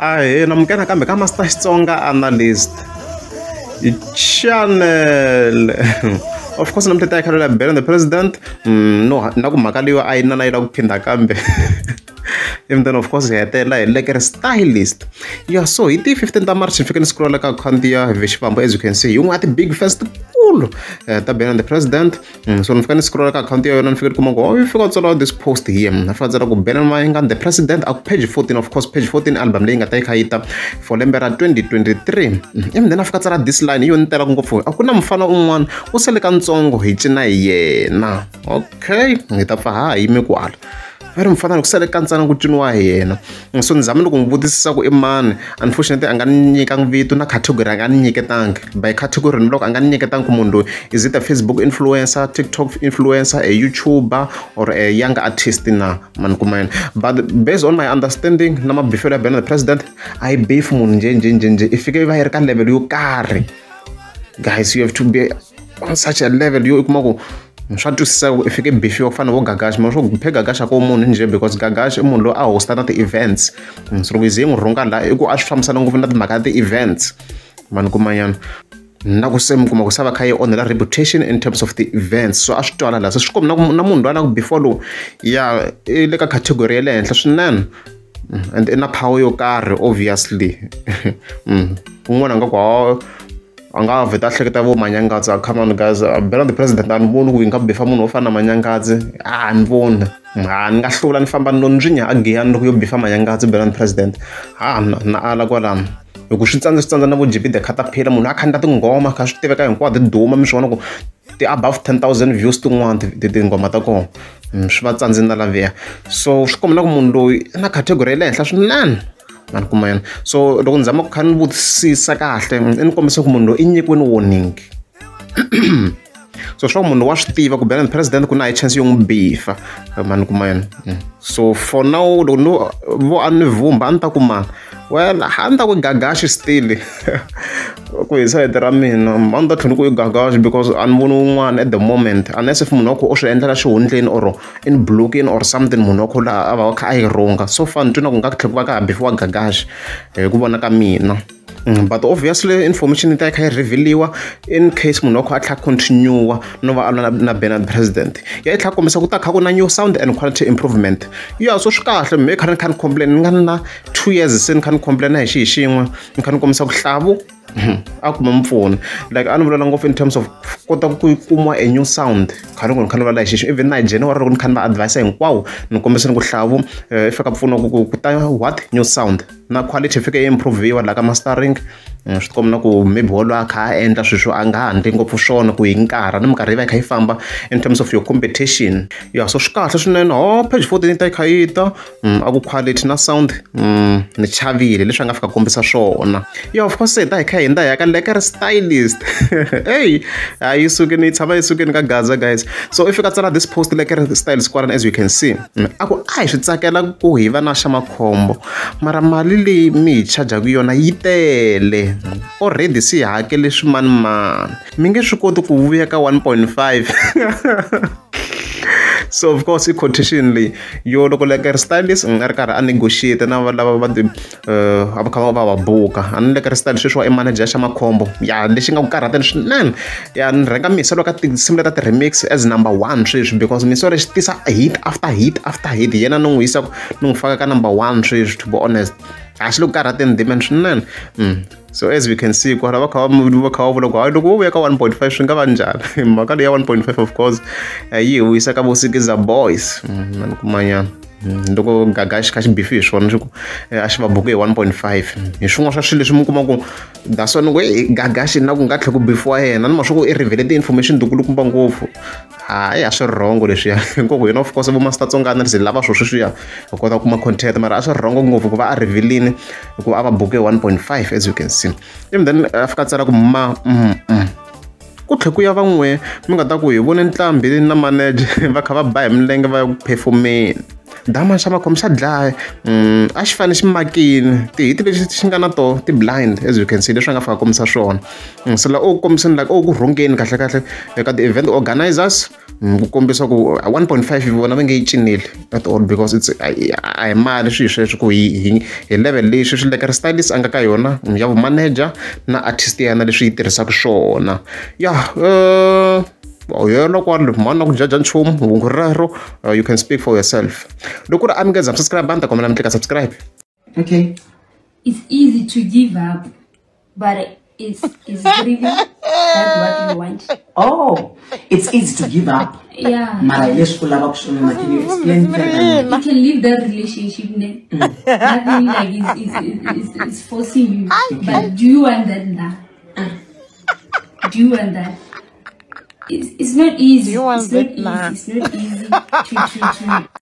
Ahee namukela kambe ka Master Xitsonga Analyst Channel. Of course namuntlha ta khalela Benny the President no na ku mhaka leyo a yi na na yi la ku phinda kambe and then of course hi hetelela hi Lekker Stylist. Yeah, so hi ti 15 ta March hi fike ni scrolla ka account ya Vexivambo, as you can see yin'wana ya ti-big fans tikulu ta Benny the President. So ni fika ni scrolla ka account ya yona ni fike ni kuma ku oh yi fika tsala this post here a fika tsala ku Benny Mayengani the President a ku page 14, of course page 14 album leyi nga ta yi kha yi ta for lembe ra 2023. And then a fika tsala this line hi yona ni telaka ngopfu a ku na mufana un'wana u sele katsongo hi cina hi yena. Okay, hi ta pfa ha ha yime kwala va ri mufana loko sale kantsana ku ciniwa hi yena. So ni zame loko n'wi vutisisa ku i mani, unfortunately a nga ni nyikangi vito na category a nga ni nyiketangi. By category ni loko a nga ni nyiketangi ku munhu loyi is it a Facebook influencer, TikTok influencer, a YouTuber or a young artist na mani kuma yena. But based on my understanding na mabifelo ya Benny the President a yi beef munhu njhe njhe njhe njhe i fike yi va yi ri ka level yo karhi. Guys, you have to be on such a level yo i kuma ku swa twisisa ku i fike bifiwa ku fana na vo Gagash mara swo phe Gagash a ko munhu njhe because Gagash i munhu loyi a hosta na ti-events. So loko yi ze yi n'wi rhunga laha i ku a swi fambisana ngopfu na timhaka ta ti-events mani kumanyana na ku se mi kuma ku se va kha yi onhela reputation in terms of the events. So a swi twala laha se swi komba na munhu loyi a la ku before lowu ya i le ka category ya le henhla swinene and i na power yo karhi obviously. Un'wana a nga ku ha a nga vheta a hleketa vo Manyangadzi. Come on guys, Benny the President a ni voni ku yi nga bifa munhu wo fana na Manyangadzi, a ni voni ha ni nga hlula ni famba ni ndzwinya a Giyani loko yo bifa Manyangadzi Benny the President ha na ala kwalano hi ku swi tsandza swi tsandza na vo JP the Caterpillar munhu a kha tinghoma kha swi tiveka hinkwato ti duma mi swi vona ku ti above 10,000 views tin'wana tinghoma ta kona swi va tsandzini na laviya. So swi komba na ku munhu loyi i na category ya le henhla swinene mani kuma yena. So loko ni zama ku kha ni vutisisa kahle i ni kombisa ku munhu loyi i nyikiweni warning. So swa ku munhu wa swi tiva ku Benny the President ku na hi chance yo n'wi bifa mani kuma yena. So for now loko no vo a ni vhumba a ni ta ku mani, well a ni ta ku Gagashi still ku hi sayiti ra mina a ni ta tlhela ku i Gagashi because a ni voni wun'wana at the moment unless if munhu wa kho o swi endlela xihundleni or in blocking or something munhu wa kho laha a va a kha a yi rhunga. So far ni twi na ku nga tlhela ku va ka ha bifiwa Gagashi hi ku vona ka mina. But obviously information yi ta yi kha yi reveal-iwa in case munhu wa kho a tlhela continue no va a lwa na Benny the President. Ya yi tlhela kombisa ku ta kha ku na new sound and quality improvement. Yeah, so swi kahle me kha ni kha ni complain ni nga na 2 years se ni kha ni complain hi xihi xin'we ni kha ni kombisa ku hlavu a kuma mpfuno like a ni vulavula ngopfu in terms of kota ku kuma a new sound kha ni ku ni kha ni vulavula hi xixi even na hi January loko ni kha ni va advise hinkwawo ni kombisa ni ku hlavu i fika pfuna ku ta what new sound na quality fike yi improve-iwa la ka mastering. Swi tikomba na ku maybe wolowo a kha a endla swilo swo a nga ha ndli ngopfu swona ku hi nkarhi na minkarhi yi va yi kha yi famba in terms of your competition. Yeah, so swi kahle swinene ho page 14 yi ta yi kha yi ta a ku quality na sound ni chavile leswi a nga fika kombisa swona. Yeah, of course hi ta hi kha hi hundza hi ya ka Lekker Stylist. Hey, a yi sukeni yi tshama yi sukeni ka Gaza guys. So if you ka tsala this post Lekker Stylist kwalano as you can see a ku a hi swi tsakela ku hi va na xa makhombo mara mali leyi mi hi chajaka yona yi tele already se hi hakele swimanimani mi nge swi koti ku vuya ka 1.5. So of course i quotation leyi yo loko Lekker Stylist a ri karhi a negotiate na lava va ti a va kha va va buka a ni Lekker Stylist sweswiwa i manager xa makhombo ya lexi nga ku karhateni swinene ya ni rhenga Miselo ka tinsimu leta ti-remix as number 1 sweswi because Miselo xi tisa hit after hit after hit yena ni n'wi yisa ni n'wi faka ka number 1 sweswi to be honest a xi le ku karhateni demand swinene. So as we can see kwala va kha va vula ku hayi loko wo vuya ka 1.5 swi nga va njhani mhaka leyi ya 1.5 of course yi hi wisa ka vo Sikiza Boys mani kumanyana loko Gagashi kha xi bifi hi swona swi ku a xi va buku hi 1.5 hi swin'wana swa swilo leswi mi kuma ku that's why ni ku Gagashi na ku nga tlhela ku bifiwa yena ni ma swa ku i reveal ti-information tikulukumba ngopfu hayi a swi wrong leswiya hinkwako yena of course vo Master Tsonga Analyst lava swo sweswiya hi kota ku kuma content mara a swi wrong ngopfu ku va a reveal-ini hikuva a va buke 1.5 as you can see. And then a fika tsala ku ma ku tlhela ku ya van'we mi nga ta ku hi vone ntlhambi na manager va kha va ba hi milenge va ya ku performeni. Dama xa makhombo xa dlaya a xi fane xi makini tihiti lexi xi nga na toho ti blind as you can see leswi a nga fika kombisa swona. So la u kombiseni like u ku rhungeni kahle kahle eka the event organizers ku kombisa ku 1.5 vona va nge yi cineli at all because it's a hi mali swi sweswo ku hi level leyi sweswi Lekker Stylist a nga ka yona ya vu manager na artist ya yena leswi yi tirhisaka swona. Ya yena kwale mhani na ku jaja nchumu hungu rero you can speak for yourself. Loko ku ri a mi nge za subscribe a ni ta kombela mi tlika subscribe. Okay. It's easy to give up, but it's really that what you want. Oh, it's easy to give up. Yeah. Mara leswi u lavaka swona, can you explain further? You can leave that relationship ne. Nothing like it's forcing you. But do you want that now? Do you want that? It's not easy. You want It's not that now? easy. It's not easy to